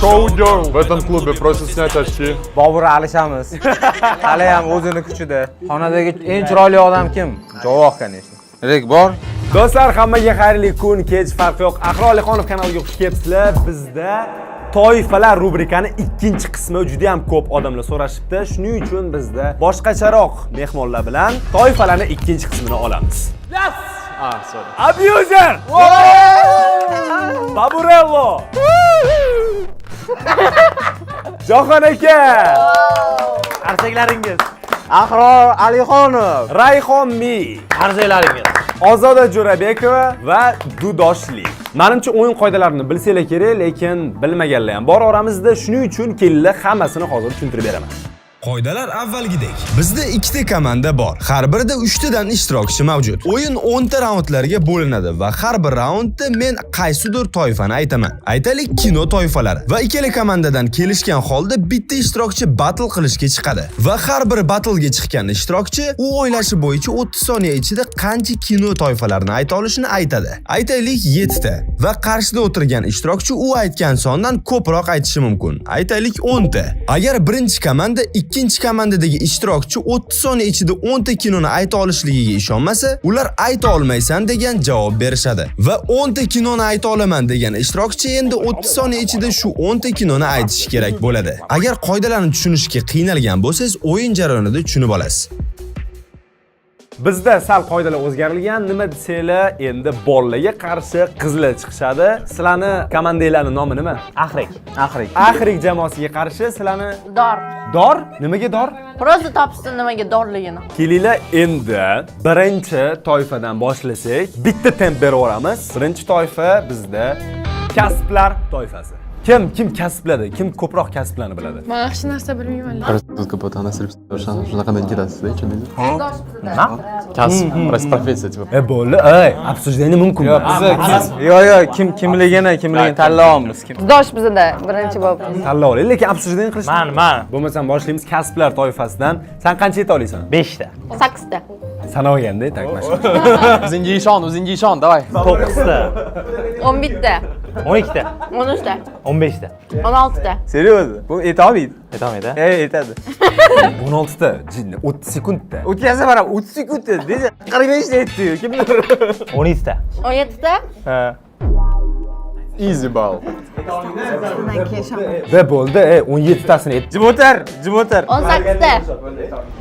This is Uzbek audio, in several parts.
Шоу Girl в этом клубе просит снять очки. Bobur alishamiz. Hali ham o'zini kuchida. Xonadagi eng chiroyli odam kim? Javob, конечно. Rek bor. Do'stlar, hammaga xayrli kun, kech farqi yo'q. Ahror Alixonov kanaliga xush kelibsizlar. Bizda toifalar rubrikani ikkinchi qismi, juda ham ko'p odamlar so'rashibdi. Shuning uchun bizda boshqacharoq mehmonlar bilan toifalarni ikkinchi qismini olamiz. Yes! Ah, sorry. Abuser! Baburello! Jahon aka! Qarsaklaringiz. Ahror Alixonov. Rayhon Mi! Qarsaklaringiz. Ozoda Jo'rabekova va Dudoshli. Menimcha, o'yin qoidalarini bilsanglar kerak, lekin bilmaganlar ham bor oramizda. Shuning uchun kelinglar, hammasini hozir tushuntirib beraman. Qoidalar avvalgidek. Bizda ikkita komanda bor. Har birida 3 tadan ishtirokchi mavjud. O'yin 10 ta raundlarga bo'linadi va har bir raundda men qaysidir toifani aytaman. Aytaylik, kino toifalari. Va ikkala komandadan kelishgan holda bitta ishtirokchi battle qilishga chiqadi. Va har bir battlega chiqqan ishtirokchi u o'ylashi bo'yicha 30 soniya ichida qancha kino toifalarini ayta olishini aytadi. Aytaylik, 7 ta. Va qarshida o'tirgan ishtirokchi u aytgan sondan ko'proq aytishi mumkin. Aytaylik, 10 ta. Agar birinchi komanda ikkinchi komandadagi ishtirokchi 30 soniya ichida 10 ta kinoni ayta olishligiga ishonmasa, ular "Ayta olmaysan" degan javob berishadi. Va 10 ta kinoni ayta olaman degan ishtirokchi endi 30 soniya ichida shu 10 ta kinoni aytishi kerak bo'ladi. Agar qoidalarni tushunishga qiynalgan bo'lsangiz, o'yin jarayonida tushunib olasiz. Bizda sal qoidalar o'zgarilgan. Nima desanglar, endi bolalarga qarshi qizlar chiqishadi. Sizlarni komandanglarning nomi nima? Ahrik. Ahrik. Ahrik jamoasiga qarshi sizlarni Dor. Dor? Nimaga dor? Просто topsin nimaga dorligini. Kelinglar, endi birinchi toifadan boshlasak, bitta temp berib yuboramiz. Birinchi toifa bizda kasblar toifasi. Kim kim kasblarda, kim ko'proq kasblarni biladi? Man yaxshi narsa bilmayman. Проститутка потом shunaqadan ketasizda, tushundingizmi? Nima? Kasb, просто профессия, типа. E bo'ldi, ey, обсуждение mumkin. Yo'q, yo'q, yo'q, kim kimligini tanlayapmiz. Kim? Dosh bizada birinchi bo'lib. Tanlab oling, lekin обсуждение qilish. Man. Bo'lmasam boshlaymiz kasblar toifasidan. San qancha ayta olasan? 5 ta. 8 ta. Sanab olganda, так mana shu. O'zingga ishon, o'zingga ishon, давай. 9 ta. 11 ta. 12 ta. 13 ta. 15 ta. 16 ta. Серьезно? Bu aytolmaydi. Aytolmaydi. Ey, aytadi. 16 ta, jinni, 30 sekundda. O'tkazsa mana 30 sekundda dedi. 45 ta aytdi. Kimdir? 17 ta. 17 ta. Ha. Easy ball. Ve bo'ldi, ey, 17 tasini aytdi. Jim o'tir, jim o'tir. 18 ta.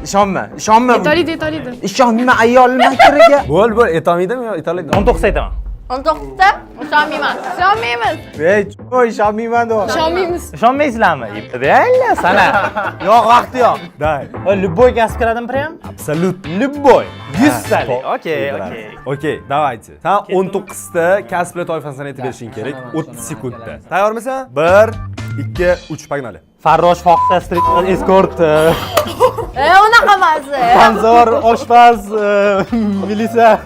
Ishonma, ishonma. Aytoliydi, aytoliydi. Ishonma ayol makriga. Bo'l, bo'l, aytolmaydimi yo aytolmaydi? 19 ta aytaman. 19 ta. Ishonmayman. Ishonmaymiz. Ey, ishonmayman deyapti. Ishonmaymiz. Ishonmaysizlarmi? Реально sana. Yo'q, vaqti yo'q. Дай. Любой kasb kiradimi прям? Абсолют. Любой. 100 talik. Okey, okey. Okey, давайте. San 19 ta kasblar toifasini aytib berishing kerak 30 sekundda. Tayyormisan? 1, 2, 3, погнали. Farrosh, fohisha, street eskort, E, unaqa emas. Tanzor, oshpaz, milisa.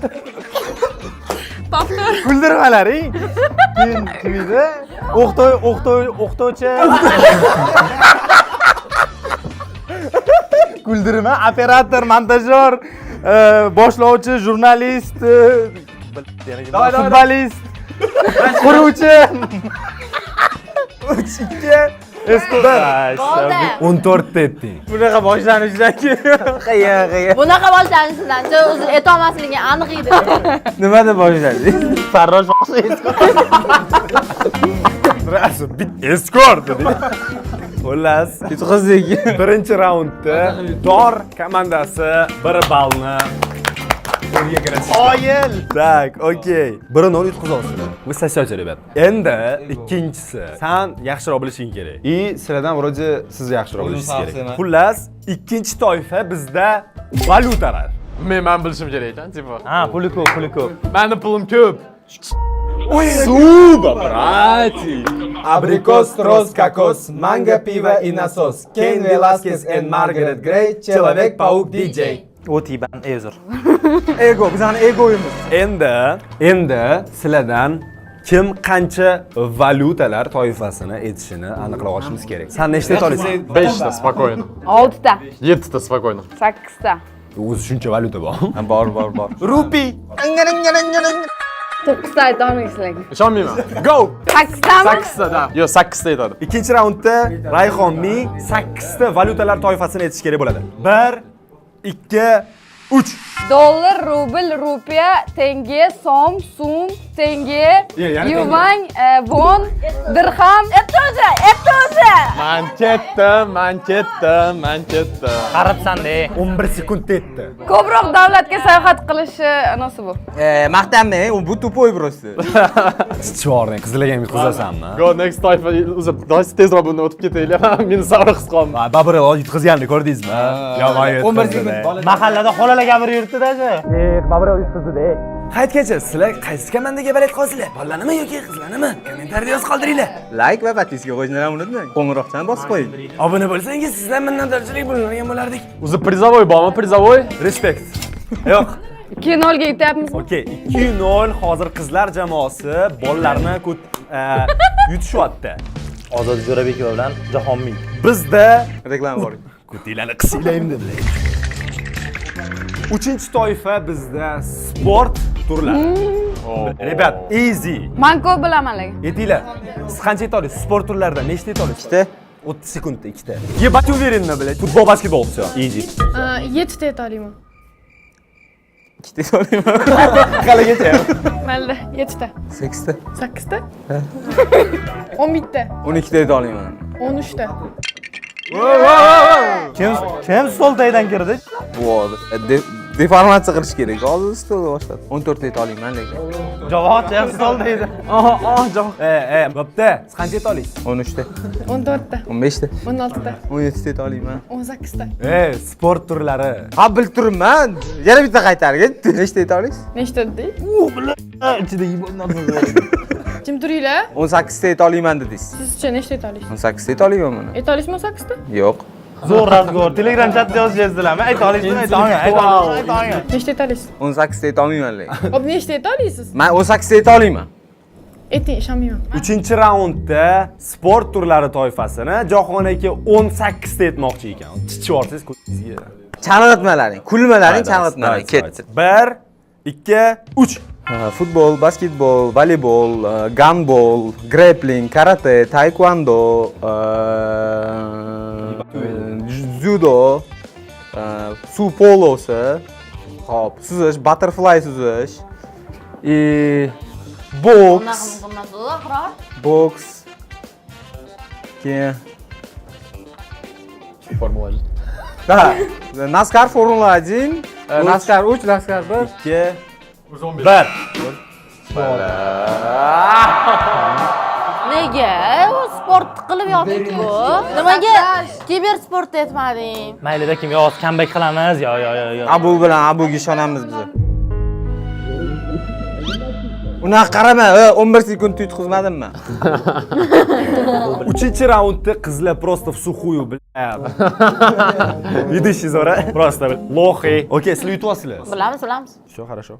Повтор. Kuldirmalaring. Keyin kim edi? O'qituvchi. Kuldirma, operator, montajyor, boshlovchi, jurnalist, futbolist, quruvchi. 3, 2, 1. Bo'ldi. 14 ta aytding. Bunaqa boshlanishdan keyin qiyin, qiyin. Bunaqa boshlanishidan o'zi aytolmasligi aniq edi. Nimada boshlandi? Farrosh, fohisha, Сразу bit eskort dedi. Xullas, Yutqizdik. Birinchi raundda Dor komandasi 1 ballni qo'lga kiritishdi. Qoyil. Так, okey. 1-0 yutqizasizlar. Вы сосете, ребят. Endi ikkinchisi. San yaxshiroq bilishing kerak. И sizlardan вроде siz yaxshiroq bilishingiz kerak. Xullas, ikkinchi toifa bizda valyutalar. Men bilishim kerak ekan, типа. Ha, puli ko'p, puli ko'p. Mani pulim ko'p. Суба, братик. Абрикос, трос, кокос, манго, пиво и насос. Кейн Веласкес and Margaret Grey, Человек-паук, DJ. O'tiyban, ey, uzr. Ego, bizani egoyimiz. Endi sizlardan kim qancha valyutalar toifasini aytishini aniqlab olishimiz kerak. San nechta ayta olasan? 5 ta спокойно. 6 ta. 7 ta спокойно. 8 ta. O'zi shuncha valyuta bormi? Bor, bor, bor. Rupi. 9 ta ayta olmaysiz lekin. Ishonmayman. Go! 8 tami? 8 ta, да. Yo'q, 8 ta aytadi. Ikkinchi raundda Rayhon Mi 8 ta valyutalar toifasini aytish kerak bo'ladi. 1 2 3. Dollar, rubl, rupiya, tenge, so'm, so'm, tenge, yana tenge. Yuan, von, dirham. Aytdi o'zi, aytdi o'zi. Man ketdim, man ketdim, man ketdim. Qarabsan-de. 11 sekundda aytdi. Ko'proq davlatga sayohat qilishi anasi bu. Maqtanmang, u bu тупой просто. Chichvorning qizlarga ham yutqizasanmi? Go next toifa. O'zi давайте tezroq bundan o'tib ketaylik. Meni sag'ri his qoldi. Babur yutqizganini ko'rdingizmi? Yomon 11 yutqizdi. Sekund. Mahallada xolalar gapirib yuribdi даже. Babur yutqizdi-da. Qaytgacha sizlar qaysi komandaga болеть qilasizlar? Bolalarnimi yoki qizlarnimi? Kommentariyada yozib qoldiringlar. Like va подписка qo'yishni ham unutmang. Qo'ng'iroqchani bosib qo'ying. Obuna bo'lsangiz sizlar minnatdorchilik bildirgan bo'lardik. O'zi призовой bormi? Призовой? Respekt. Yo'q. 2-0 ga yutyapmizmi? Okey, 2-0 hozir qizlar jamoasi bolalarni yutishyapti. Ozoda Jo'rabekova bilan Jahonmi. Bizda Reklama bor. Kutinglarni qisinglar endi. Uchinchi toifa bizda sport turlari. Ребят, easy. Man ko'p bilaman lekin. Aytinglar. Siz qancha ayta olasiz? Sport turlaridan nechta ayta olasiz? Ikkita. 30 sekundda ikkita. Ебать уверенно, блядь. Futbol, basketbol, все. Easy. 7 ta ayta olaman. Ikkita olayman. Qalagacha. Mayli, 7 ta. 8 ta. 8 ta? 11 ta. 12 ta ayta olaman. 13 ta. Kim stol tagidan kirdi? Bu hozir deformatsiya qilish kerak. Hozir stolga boshladi. 14 ta ayta olaman lekin. Javob ham stol tagida. Aha, ah, javob. Bo'pti. Siz qancha ayta olasiz? 13 ta. 14 ta. 15 ta. 16 ta. 17 ta ayta olaman. 18 ta. Sport turlari. Ha, bilib turibman. Yana bitta qaytargin. Nechta ayta olasiz? Nechta dedik? Ichida Jim turinglar. 18 ta ayta olaman dedingiz. Sizcha nechta ayta olasiz? 18 ta ayta olaman buni. Ayta olasizmi 18 ta? Yo'q. Zo'r разговор. Telegram chatda yozishyapsizlarmi? Ayta olasizmi? Ayta olmayman. Ayta olmayman. Ayta olmayman. Nechta ayta olasiz? 18 ta ayta olmayman lekin. Hop, nechta ayta olasiz? Men 18 ta ayta olaman. Ayting, ishonmayman. Uchinchi raundda sport turlari toifasini Jahon aka 18 ta aytmoqchi ekan. Chichib yuborsangiz ko'zingizga. Chalg'itmalaring, kulmalaring, chalg'itmalaring. Ketdi. 1 2 3. Futbol, basketbol, voleybol, gandbol, grappling, karate, taekwondo, dzyudo, suv polosi, hop, suzish, butterfly suzish, и boks, boks, keyin Formula 1. Да, NASCAR Formula 1, NASCAR 3, NASCAR 1. 2 1. Nega? U sport qilib yotibdi bu. Nimaga kibersport aytmading? Maylida kim yoz comeback qilamiz. Yo yo yo yo. Abu bilan Abuga ishonamiz biz. Unaqa qarama, 11 sekund yutqizmadimmi? Uchinchi raundda qizlar просто в сухую, бля. Идущий zora. Просто лохи. Okey, sizlar yutyapsizlar. Bilamiz, bilamiz. Все хорошо.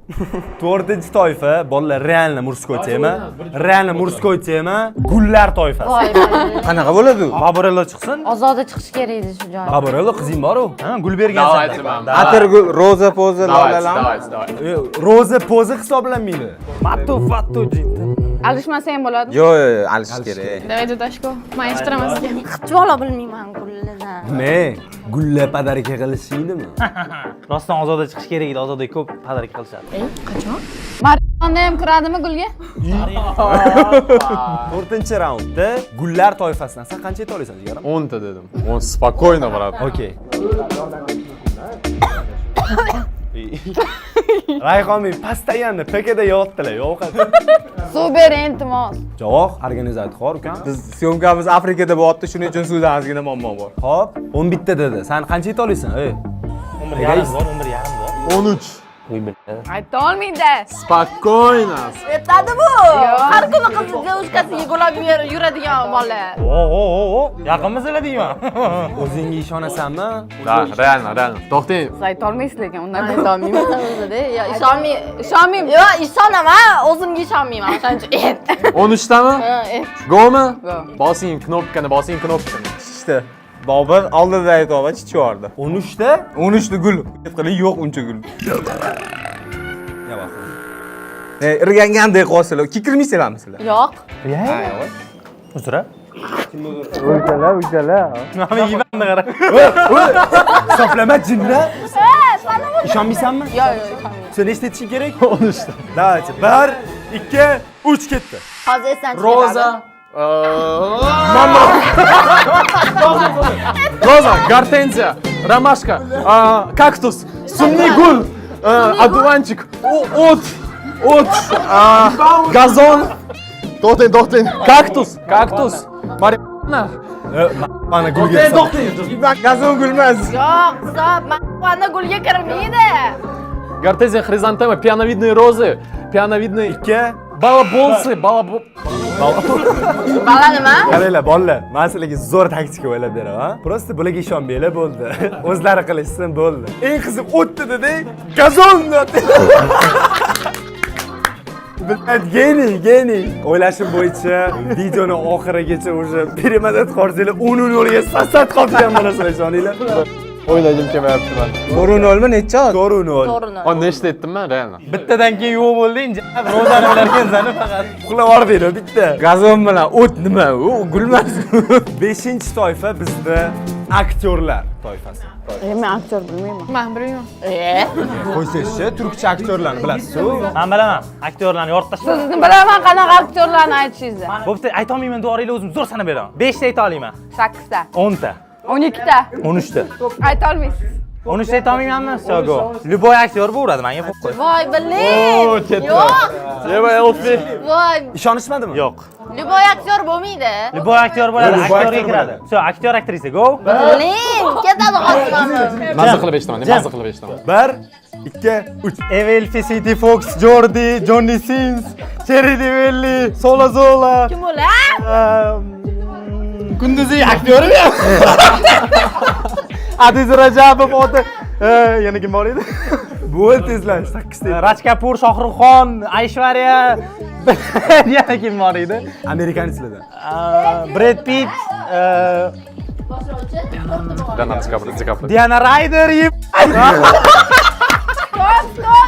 To'rtinchi toifa, bolalar, реально мужской тема. Реально мужской тема. Gullar toifasi. Voy. Qanaqa bo'ladi u? Baburello chiqsin. Ozoda chiqish kerak edi shu joyga. Baburello qizing bor-u. Ha, gul bergansan. Давайте, man. Atirgul, roza poza, Давайте, lolalar. давайте, давайте. Roza poza hisoblanmaydi. Mattu fattu jinti. Alishmasa ham bo'ladi. Yo'q, yo'q, yo'q, alishish kerak. Давай, Dudashko. Man eshittiraman sizga. Hech bola bilmayman gullardan. Ne? Gullar подарка qilishingdimi? Rostdan Ozoda chiqish kerak edi. Ozoda ko'p подарка qilishadi. Qachon? Marionda ham kiradimi gulga? To'rtinchi raundda gullar toifasidan sen qancha ayta olasan, jigarim? 10 ta dedim. 10 спокойно, брат. Okey. Rayhonbek постоянно PKda yotdilar, yo'q. Suv bering, iltimos. Javob organizator ukam. Biz съёмка miz Afrikada bo'lyapti, shuning uchun suvda ozgina muammo bor. Hop, 11 ta dedi. Sen qancha ayta olasan, ey? 11 yarim bor, 11 yarim bor. 13. Uy biladi. Ayta olmaydi. Спокойно. Aytadi bu. Har kuni qiz девушка siga gul olib yuradigan bola. O o o o. Yaqinmisizlar deyman. O'zingga ishonasanmi? Да, реально, реально. To'xtang. Siz ayta olmaysiz lekin undan Ayta olmayman o'zida. Yo, ishonmay, Ishonmayman. Yo'q, ishonaman, o'zimga ishonmayman. O'shaning uchun et. 13 tami? Ha, et. Go'mi? Go. Bosing knopkani, bosing knopkani. Chichdi. Bobur oldida aytyapman, chichib yubordi. 13 ta? 13 ta gul. Qilib yo'q uncha gul. Ya bak. Irgangandek qilyapsizlar. Kekirmaysizlarmi sizlar? Yo'q. Uzra. Uchala. Mana yivanni qara. Hisoblama jinni. Ishonmaysanmi? Yo'q, yo'q, ishonmayman. Sen nechta aytishing kerak? 13 ta. Давайте. 1 2 3 ketdi. Hozir esdan chiqib Roza. Mama. Роза, гортензия, ромашка, кактус, sumli gul, одуванчик, o't, o't, gazon. To'xtang, to'xtang. Кактус, кактус. Marihuana. Mana gulga. Gazon gulmas. Yo'q, hisob, marihuana gulga kirmaydi. Гортензия, хризантема, пиановидные розы, пиановидные 2 балаболцы, балабо... Bala nima? Qaranglar, bolalar, men sizlarga zo'r taktika o'ylab beraman. Просто bularga ishonmanglar bo'ldi. O'zlari qilishsin bo'ldi. Eng qiziq o'tdi dedi, gazon dedi. Блядь, гений, гений. O'ylashim bo'yicha videoni oxirigacha уже перемотать qorsanglar 10-0 ga сосать qolgan bo'lasizlar, ishoninglar. O'ylagim kelmayapti man. 4-0 mi necha? 4-0. To'g'ri. O nechta aytdim man реально? Bittadan keyin yo'q bo'lding. Rozani bilarkansan faqat. Uxlab yubordinglar bitta. Gazon bilan o't nima? U gulmas. 5-toifa bizda aktyorlar toifasi. Men aktyor bilmayman. Man bilmayman. E? Qo'ysangizchi, turkcha aktyorlarni bilasiz-ku. Men bilaman. Aktyorlarni yorib tashlab. Sizni bilaman qanaqa aktyorlarni aytishingizni. Bo'pti, aytolmayman devoringlar, o'zim zo'r sanab beraman. 5 ta ayta olaman. 8 ta. 10 ta. 12 ta. 13 ta. Ayta olmaysiz. 13 ta aytolmaymanmi? Всё, go. Любой aktyor bo'laveradi menga qo'y. Voy, блин. Ketdi. Yo'q. Eva Elfi. Voy, Ishonishmadimi? Yo'q. Любой aktyor bo'lmaydi. Любой aktyor bo'ladi, Любой aktyorga aktyor kiradi. bo'ladi. Всё, aktyor, aktrisa, go. Блин, ketadi hozir mana. Mazza qilib eshitaman, mazza qilib eshitaman. 1 2 3. Evelfi, City Fox, Jordi, Johnny Sins, Cherry Divelli, Sola Zola. Kim ular? Kunduzi aktyori ham. Adiz Rajabov oti. Yana kim bor edi? Bo'l tezlash, 8 ta. Raj Kapur, Shohruxxon, Aishwarya. Yana kim bor edi? Американец lardan. Brad Pitt, Boshlovchi. Leonardo DiCaprio, DiCaprio. Diana Ryder.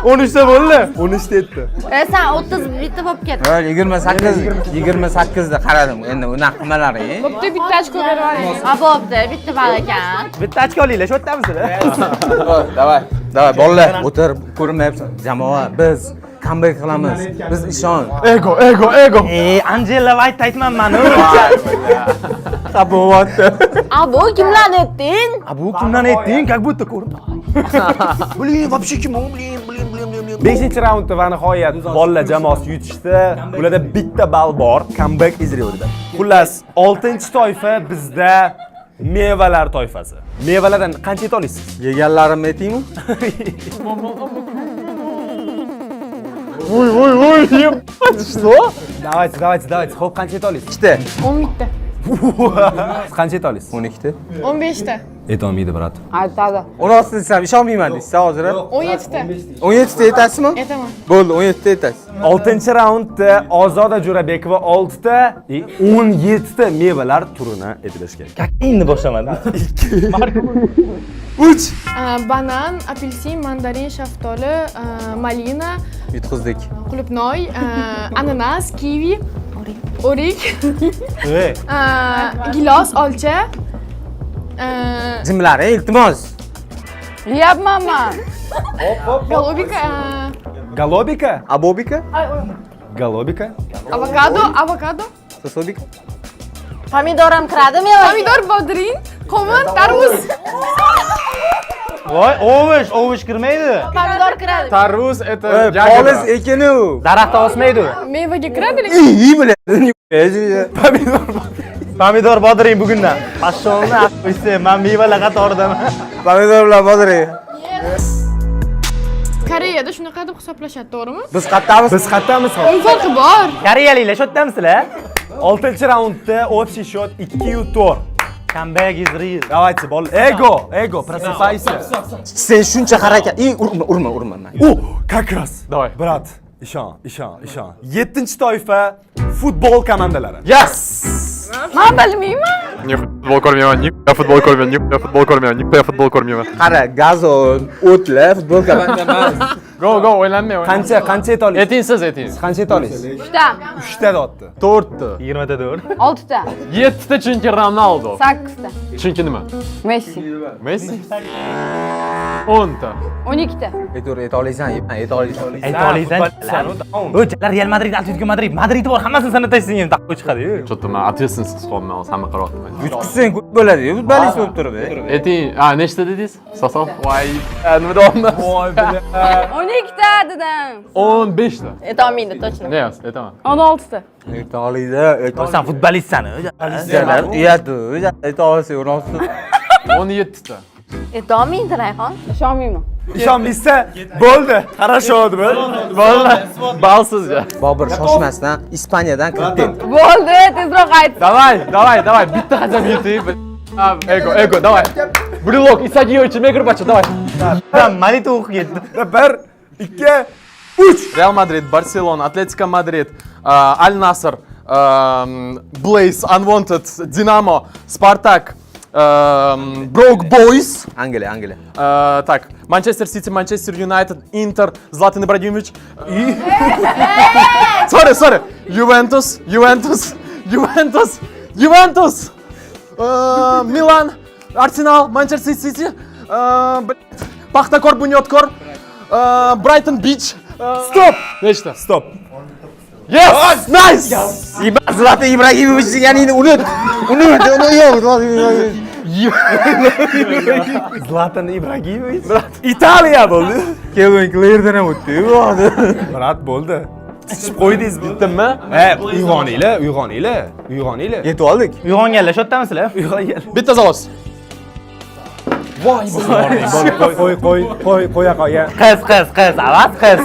13 ta bo'ldi. 13 ta etdi. E, sen 31 ta bo'lib ketdi. Ha, 28 28 da qaradim. Endi unaqa qilmalaring. Bo'pti, bitta ochko berib yuboring. Ha, bo'pti, bitta bal ekan. Bitta ochko olinglar, shu yerdamisizlar? Давай, давай, bolalar, o'tir, ko'rinmayapsan. Jamoa, biz comeback qilamiz. Biz ishon. Ego, ego, ego. E, Angela White aytmanman. Bo'lyapti. A, bu kimlarni aytding? A bu kimdan aytding? Как будто ko'rdim. Блин, вообще kim u? Блин, блин, блин, блин, блин. 5 raundda va nihoyat bolalar jamoasi yutishdi. Ularda bitta ball bor. Comeback is real dedi. Xullas, 6-toifa bizda mevalar toifasi. Mevalardan qancha ayta olasiz? Yeganlarimni aytaymi? Voy, voy, voy, ебать, что? Давайте, давайте, давайте. Xo'p, qancha ayta olasiz? Ikkita. 11 ta. Qancha ayta olasiz? 12 ta. 15 ta. Aytolmaydi, брат. Aytadi. 16 desam ishonmayman deysiz hozir. 17 ta. 17 ta aytasizmi? Aytaman. Bo'ldi, 17 ta aytasiz. 6-raundda Ozoda Jo'rabekova 6 ta, 17 ta mevalar turini aytib berish kerak. Endi boshlamadim. 3 Banan, apelsin, mandarin, shaftoli, malina, Yutqizdik. qulupnoy, ananas, kivi, o'rik, Ey, gilos, olcha, Jimlar, ey, iltimos. Yeyapman man. голубика, Голубика? Abobika? Голубика? avokado, avokado, Sosobika? Pomidor ham kiradi mevaga. pomidor, bodring, qovun, tarvuz. Voy, овощ, овощ kirmaydi. Pomidor kiradi. Tarvuz это Poliz ягода. ekini u. Daraxtda o'smaydi u. Mevaga kiradi lekin. Iy, блядь. Pomidor, bodring bugundan. Pashshonni qo'ysa, men mevalar qatoridaman. Pomidor bilan bodring. Koreyada shunaqa deb hisoblashadi, to'g'rimi? Biz qayerdamiz? Biz qayerdamiz hozir? Nima farqi bor? Koreyaliklar shu yerdamisizlar? 6-raundda общий счет 2-4. Comeback is real. Давайте, bol. Ego, ego, просыпайся. Sen shuncha harakat. Ey, urma, urma, urma. O, как раз. Давай. Брат, ishon, ishon, ishon. 7-toifa futbol komandalari. Yes! Man bilmayman. Ni futbol ko'rmayman, ni futbol ko'rmayman, ni futbol ko'rmayman, ni futbol ko'rmayman. Qara, gazon, o'tlar, futbol komanda emas. Go, go, o'ylanmay, o'ylanmay. Qancha, qancha ayta olasiz? Ayting siz, ayting. Qancha ayta olasiz? 3ta, 3 ta deyapti. 4 ta. 20 ta to'g'ri. 6 ta, 7 ta chunki Ronaldo. 8 ta. Chunki nima? Messi. Messi? 10 ta. 12 ta. Aytaver, ayta olasan, ayta olasan. Ayta olasan. O'chalar Real Madrid, Atletico Madrid, Madrid bor, hammasini sanatashsin ham taqqa chiqadi-yu. Что-то man ответственность qilolman, hamma qaryapti. Yutqizsang ko'p bo'ladi-yu, futbolist bo'lib turib. Ayting, a, nechta dedingiz? Sasol. Voy, nima deyapmiz? Voy, бля. 12 ta dedim. 15 ta. Aytolmaydi, точно. Ne yaz, aytaman. 16 ta. Ayta oladi, ayta Sen futbolistsan. oladi. Uyat, ayta olsa, 16 ta. 17 ta. Aytolmaydi Rayhon. Ishonmayman. Ishonmaysa, bo'ldi. Хорошо deb. Bo'ldi. Balsiz ya. Bobur shoshmasdan Ispaniyadan kirib ket. Bo'ldi, tezroq ayt. Давай, давай, давай, bitta хотя бы yutay. Ego, ego, давай. Брелок, Исагиевич, Мегрбача, давай. Malita o'qib ketdi. 1 2 3 Реал Мадрид, Барселона, Атлетико Мадрид, Аль Наср, Blaze, Unwanted, Динамо, Спартак, Broke Boys, Angliya, Angliya. Так, Манчестер Сити, Манчестер Юнайтед, Интер, Златан Ибрагимович и... Sorry, sorry. Ювентус, Ювентус, Ювентус, Ювентус, Милан, Арсенал, Манчестер Сити, блядь, Пахтакор, Бунёткор, Брайтон Бич. Стоп! Nechta? Стоп. Yes! Nice! Zlatan Ibrahimovich deganingni unut. Unut, uni yo'q, Zlatan Ibrahimovich. Zlatan Ibragimovich. Italiya bo'ldi. Kelvin Klerdan ham o'tdi-yu bu hozir. Брат, bo'ldi. Tichib qo'ydingiz. Bitdimmi? E, uyg'oninglar, uyg'oninglar, uyg'oninglar. Yetib oldik. Uyg'onganlar shu yerdamisizlar? Uyg'onganlar. Bitta zalos. Voy, qo'y, qo'y, qo'y, qo'ya qo'ya. Qiz, qiz, qiz, avaz qiz.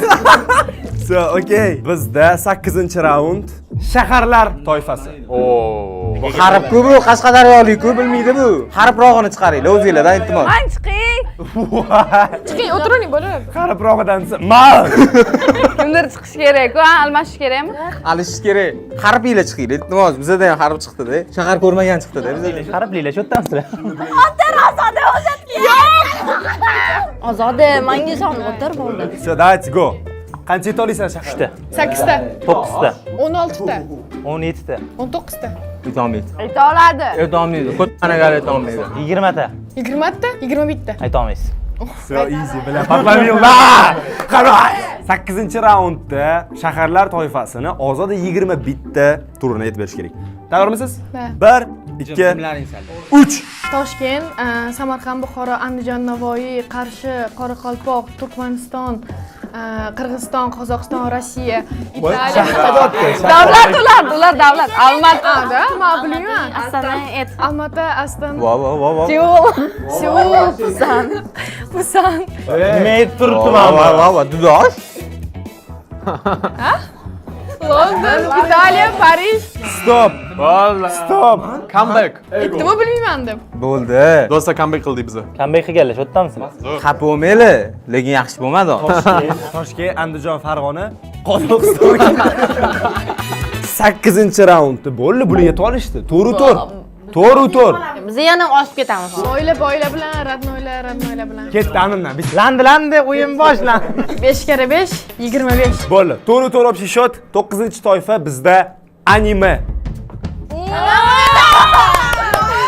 So, okay. Bizda 8-raund shaharlar toifasi. Oo. Harf-ku bu, Qashqadaryolik-ku, bilmaydi bu. Harfrog'ini chiqaringlar o'zinglardan, iltimos. Man chiqing. Chiqing, o'tiring, bo'laveradi. Harfrog'idan desa, mal. Kimdir chiqishi kerak-ku, ha, almashish kerakmi? Alishish kerak. Harfinglar chiqinglar, iltimos. Bizada ham harf chiqdi-da. Shahar ko'rmagan chiqdi-da bizada. Harflilar shu yerdamisizlar? O'tir, Ozoda, o'zatga. Ozoda, menga ishonib o'tir bo'ldi. So, давайте go. Qancha ayta olasan shahar? 3 ta, 8 ta, 9 ta, 16 ta, 17 ta, 19 ta, Aytolmaydi. Ayta oladi. Aytolmaydi. Ko'tanagal aytolmaydi. 20 ta. 20 ta, 21 ta. Ayta olmaysiz. So easy bilan подловил. Qarang. 8-raundda shaharlar toifasini Ozoda 21 ta turini aytib berish kerak. Tayyormisiz? Ha. 1 2 3 Toshkent, Samarqand, Buxoro, Andijon, Navoiy, Qarshi, Qoraqalpoq, Turkmaniston, Qirg'iziston, Qozog'iston, Rossiya, Italiya. Davlat ular, ular davlat. Almaty. Da, man bilmayman. Astana et. Almaty, Astana, Vo vo vo vo. Seul. Seul. Busan. Busan. Nima aytib turibdi Vo mana vo vo vo. Dudosh. London, Italiya, Parij. Stop. Bo'ldi. Stop. Comeback. Aytdim-ku bilmayman deb. Bo'ldi. Do'stlar, comeback qildik biz. Comeback qilganlar shu yerdamisizlar? Xafa bo'lmanglar, lekin yaxshi bo'lmadi. Toshkent, Andijon, Farg'ona, Qozog'iston. 8-raundda bo'ldi, bular yetib olishdi. To'g'ri to'rt. To'g'ri to'rt. Biz yana oshib ketamiz. Boyla boyla bilan, родной lar родной lar bilan. Ketdi anundan. Bitta. Landi, landi, o'yin boshlandi. 5 karra 5, 25. Bo'ldi. To'g'ri to'rt общий счет. 9-toifa bizda anime.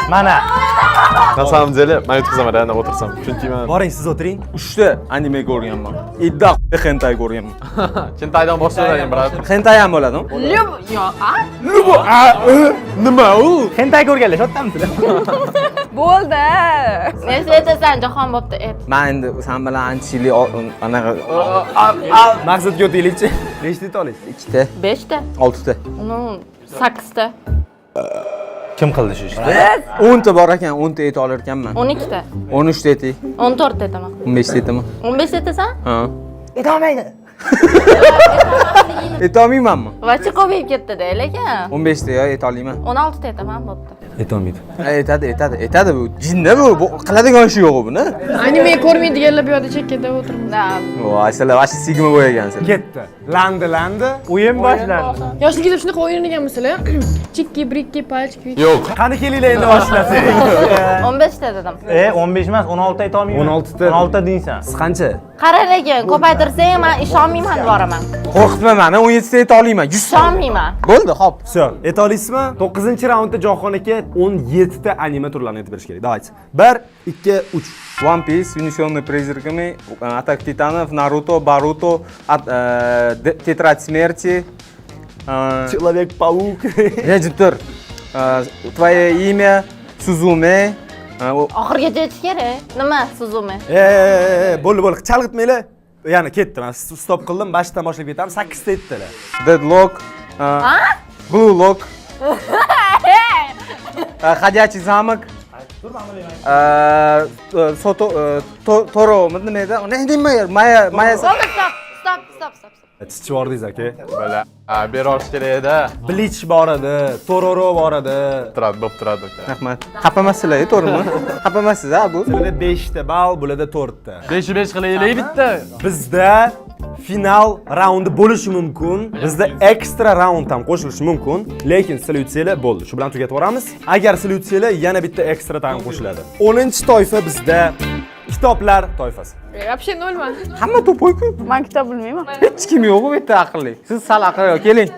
Mana. На самом деле, men yutqizaman, реально o'tirsam. Chunki men Boring, siz o'tiring. 3 ta anime ko'rganman. Idda hentai ko'rganman. Chintaydan boshlayman, брат. Hentai ham bo'ladimi? Lyub, yo, a? Nima u? Hentai ko'rganlar shu yerdamisizlar? Bo'ldi. Nechta aytasan, Jahon bo'pti, et. Men endi sen bilan ancha yillik anaqa Maqsadga o'taylikchi. Nechta ayta olasiz? 2 ta, 5 ta. 6 ta. Ну, 8 ta. Kim qildi shu ishni? 10 ta bor ekan, 10 ta ayta olar ekanman. 12 ta. 13 ta aytay, 14 ta aytaman. 15 ta aytaman. 15 ta aytasan? Ha. Aytolmaydi. Nimaniligini Aytolmaymanmi? Вообще ko'payib ketdi-da, lekin. 15 ta yo aytolmayman. 16 ta aytaman, bo'pti. Aytolmaydi. Aytadi, aytadi, aytadi bu. Jinda bu. Bu qiladigan ishi yo'q buni. Anime ko'rmaydiganlar bu yoqda chekkada o'tiribmiz. Да. Voy, sizlar вообще sigma bo'yagansiz. Ketdi. Landi, landi. O'yin boshlandi. Yoshligida shunaqa o'yin o'ynaganmisizlar? Chikki, brikki, pachki. Yo'q. Qani kelinglar endi boshlasak. 15 ta dedim. E, 15 emas, 16 ayta olmayman. 16 ta. 16 ta deysan. Siz qancha? Qara lekin, ko'paytirsang men ishonmayman boraman. Qo'rqitma meni, 17 ta ayta olmayman. 100 Ishonmayman. Bo'ldi, hop. Всё, ayta olasizmi? 9-raundda Jahon aka 17 ta anime turlarini aytib berish kerak. Давайте. 1 2 3. One Piece, Унесенные призраками, Атака Титанов, Наруто, Боруто, Тетрадь смерти. Человек-паук. Jim tur. Твое имя, Suzume. Oxirigacha aytish kerak. Nima Suzume? E, bo'ldi, bo'ldi. Chalg'itmanglar. Yana ketdi. Men stop qildim, boshdan boshlab ketamiz. 8 ta aytdilar. Deadlock, Blue Lock, Ходячий замок, Soto, Toro, nima edi? Nima, Maya, Maya. Bo'ldi, stop, stop, stop, stop. Chichib yubordingiz aka. Бля, bera olish kerak edi. Bleach bor edi, Tororo bor edi. Turadi, bo'lib turadi aka. Rahmat. Xafa emassizlar, to'g'rimi? Xafa emassiz, ha bu? Sizlarda 5 ta ball, bularda 4 ta. 5 5 qilaylik bitta. Bizda final raundi bo'lishi mumkin. Bizda ekstra raund ham qo'shilishi mumkin. Lekin sizlar yutsanglar bo'ldi. Shu bilan tugatib yuboramiz. Agar sizlar yutsanglar, yana bitta ekstra taym qo'shiladi. 10-toifa bizda kitoblar toifasi. Вообще nolman. Hamma тупой -ku. Man kitob bilmayman. Hech kim yo'q bu yerda aqlli. Siz sal aqlli, keling.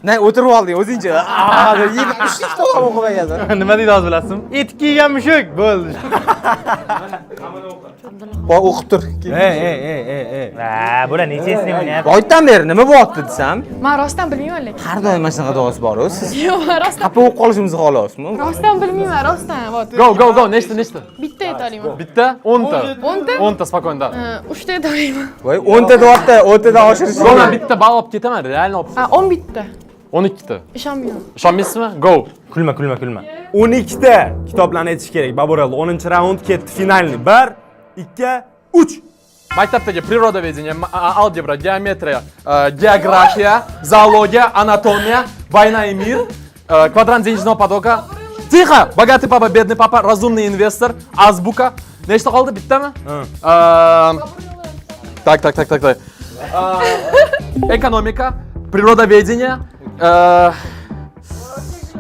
Ne o'tirib olding o'zingcha. Aa, deb yeb uchta kitob o'qib olgansan. Nima deydi hozir bilasizmi? Etik kiygan mushuk bo'ldi. Voy, o'qib tur. Ey, ey, ey, ey, ey. Ha, bular nechasini o'ynayapti? Boydan beri nima bo'lyapti desam, Man rostdan bilmayman lekin. har doim mana shunaqa duosi bor-ku siz. Yo'q, man rostdan Xafa bo'lib qolishimizni xohlayapsizmi? rostdan bilmayman, rostdan. Вот. Go, go, go. Nechta, nechta? Bitta ayta olaman. Bitta, 10 ta. 10 ta? 10 ta, спокойно, да. 3 ta ayta olaman. Voy, 10 ta deyapti, 10 tadan oshirish. Go, men bitta ball olib ketaman, реально olib. Ha, 11 ta. 12 ta. Ishonmayman. Ishonmaysizmi? Go. Kulma, kulma, kulma. 12 ta kitoblarni aytish kerak. Baburello 10-raund ketdi finalni. 1 2 3. Maktabdagi природоведение, algebra, geometriya, geografiya, zoologiya, anatomiya, война и мир, квадрант денежного потока. Тихо! Богатый папа, бедный папа, разумный инвестор, азбука. Nechta qoldi? Bittami? Так, так, так, так, так. Экономика, природоведение,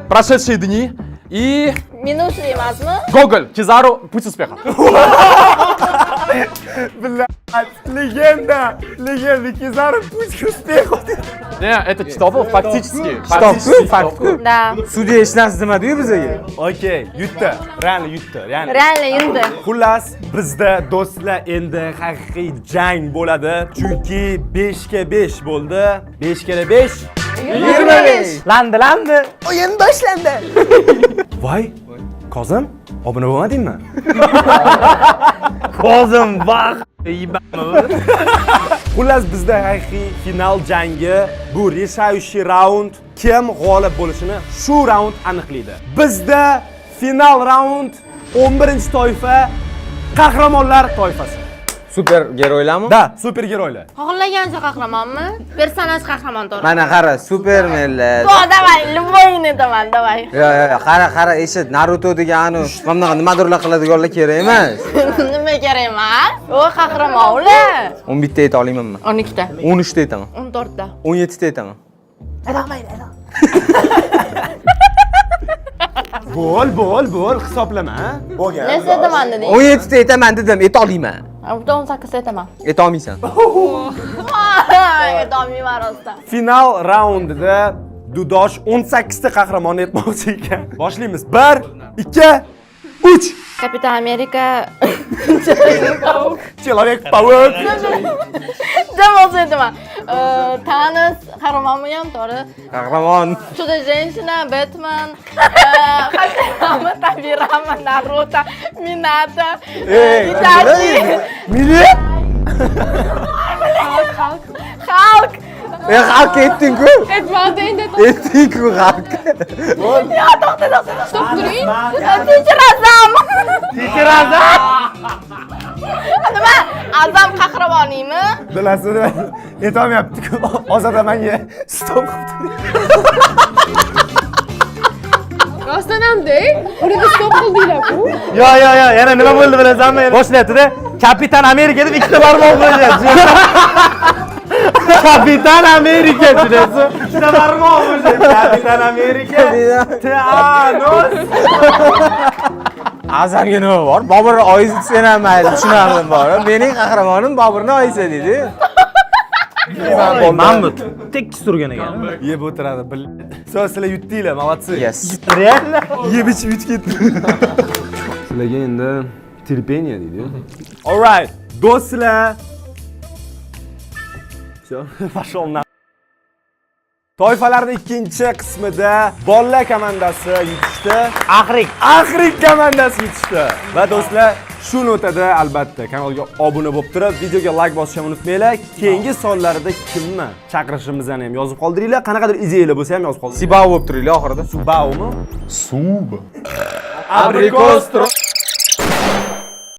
прошедшие дни и Минувший emasmi? Гоголь, Кизару, путь успеха. Легенда! Легенда Кизару путь к успеху. Не, это читал фактически. Kitobku, faktku. Да. Sudya hech narsa demadi-yu bizga. Okey, yutdi. Реально yutdi. Ya'ni Реально yutdi. Xullas, bizda do'stlar endi haqiqiy jang bo'ladi. Chunki 5 ga 5 bo'ldi. 5 ga 5 25. Landi, landi. Voy, Kozim, obuna bo'lmadingmi? Kozim vaq. Xullas, bizda haqiqiy final jangi, bu решающий raund, kim g'olib bo'lishini shu raund aniqlaydi. Bizda final raund 11-toifa qahramonlar toifasi. Super geroylarmi? Да, super geroylar. Xohlagancha qahramonmi? Personaj qahramon to'g'ri. Mana qara, Supermenlar. Go, давай, любой ni aytaman, давай. Yo, yo, yo, qara, qara, eshit, Naruto degan anu, mana bunaqa nimadirlar qiladiganlar kerak emas. Nima kerak emas? U qahramon ular. 11 ta ayta olamanmi? 12 ta. 13 ta aytaman. 14 ta. 17 ta aytaman. Bo'l, bo'l, bo'l, hisoblama. Bo'lgan. Nechta aytaman deding? 17 ta aytaman dedim, ayta olmayman. Bitta 18 ta aytaman. Ayta olmaysan. Aytolmayman rostdan. Final raundida Dudosh 18 ta qahramonni aytmoqchi ekan. Boshlaymiz. 1 2 3. Kapitan Amerika. Человек Паук. Jim bo'lsa aytaman. Thanos qahramonmi ham to'g'ri. Qahramon. Чудо женщина, Batman, Hashirama, Tabirama, Naruto, Minata, Itachi, Millet. Hulk. E, Hulk aytding-ku. Aytmadi endi. Aytding-ku Hulk. Ya, to'xta, to'xta. Stop turing. Teacher Azam. Teacher Azam. Nima? Azam qahramoningmi? Bilasizmi? Aytolmayapti-ku. Ozoda menga stop qilib Rostdan hamda, uni stop qildinglar-ku. Yo, yo, yo, yana nima bo'ldi bilasanmi? Boshlayapti-da, Kapitan Amerika deb ikkita barmoq qo'yadi. Kapitan Amerika tushunasiz? Ikkita barmoq o'sha. Kapitan Amerika. Thanos. Azamga nima bor? Bobur oyisi sen ham mayli, tushunardim bor. Mening qahramonim Boburni oyisi dedi. Mamut tekis turgan ekan. Yeb o'tiradi. Всё, sizlar yutdinglar, молодцы. Yes. Реально? Yeb ichib yutib ketdi. Sizlarga endi терпение deydi. All right, do'stlar. Всё, пошел на. Toifalarning ikkinchi qismida bolalar komandasi yutishdi. Axrik. Axrik komandasi yutishdi. Va do'stlar, shu notada albatta kanalga obuna bo'lib turib, videoga like bosishni ham unutmanglar. Keyingi sonlarida kimni chaqirishimizni ham yozib qoldiringlar. Qanaqadir ideyalar bo'lsa ham yozib qoldiringlar. Sibao bo'lib turinglar oxirida. Subaumi? Sub. Abrikos.